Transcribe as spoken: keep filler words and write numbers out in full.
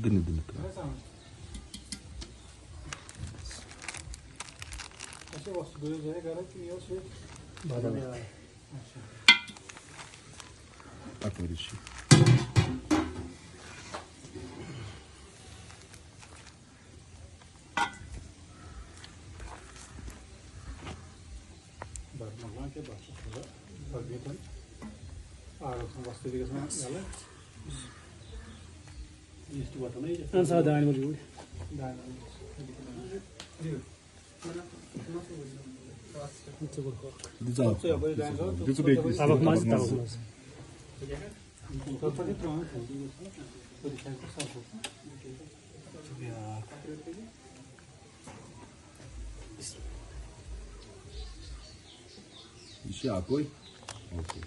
دٕنِتھ، دٕنِتھ ترٛاو۔ اچھا، وۄستہٕ گوٚو ظٲہِر گرا کِنہٕ یہِ اوس ییٚتہِ؟ بدل۔ اچھا۔ اَپٲری چھِ۔ بَتہٕ مۄکلاوان کینٛہہ، بَتہٕ چھُ تھوڑا پَتہٕ گژھان آرام سان وۄستہٕ تہِ گژھان یَلہٕ۔ یُس تہِ وۄتھان ہے چھِ۔ اَہَن سا، دانہِ وَل یوٗرۍ۔ دانہِ وَل۔ ژٕ گوٚو ہۄکھ۔ دِژ اَکھ۔ ژٕ یَپٲرۍ دانہِ وَل، دِژ بیٚیہِ کُنہِ۔ تَبَکھ منٛز، تَبَکھ منٛز۔ یہِ چھِ اَکُے۔ اوکے۔